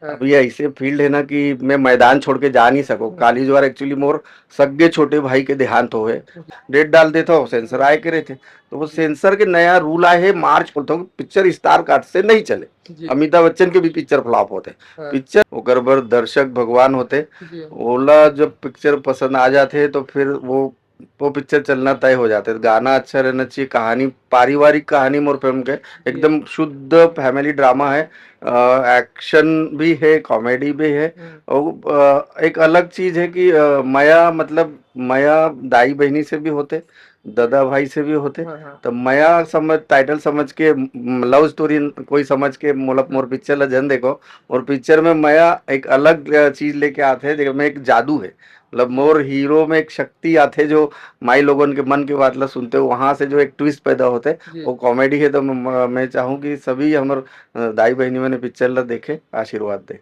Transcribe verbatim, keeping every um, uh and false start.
अभी ऐसे फील्ड है ना कि मैं मैदान छोड़ के जा नहीं सको। काली जुवार एक्चुअली मोर सग्गे छोटे भाई के देहांत होए, डेट डाल देता हो, सेंसर आए के रहते। तो वो सेंसर के नया रूल आए है, मार्च बोलता हूँ, पिक्चर स्टार कास्ट से नहीं चले। अमिताभ बच्चन के भी पिक्चर फ्लॉप होते। पिक्चर ओकर बर दर्शक भगवान होते। ओला जब पिक्चर पसंद आ जाते तो फिर वो वो पिक्चर चलना तय हो जाते। गाना अच्छा रहना चाहिए, कहानी, पारिवारिक कहानी मोर फिल्म के, एकदम शुद्ध फैमिली ड्रामा है। एक्शन भी है, कॉमेडी भी है। और एक अलग चीज है कि मया, मतलब, मया दाई बहिनी से भी होते, दादा भाई से भी होते। तो मया समझ, टाइटल समझ के, लव स्टोरी कोई समझ के मोला मोर पिक्चर ला जन देखो। और पिक्चर में मया एक अलग चीज लेके आते हैं, जेकर में एक जादू है। मतलब मोर हीरो में एक शक्ति आथे, जो माई लोगन के मन के बात ला सुनते हो, वहां से जो एक ट्विस्ट पैदा होते, वो कॉमेडी है। तो मैं, मैं चाहूँ कि सभी हमर दाई बहिनी मन पिक्चर ला देखे, आशीर्वाद दे।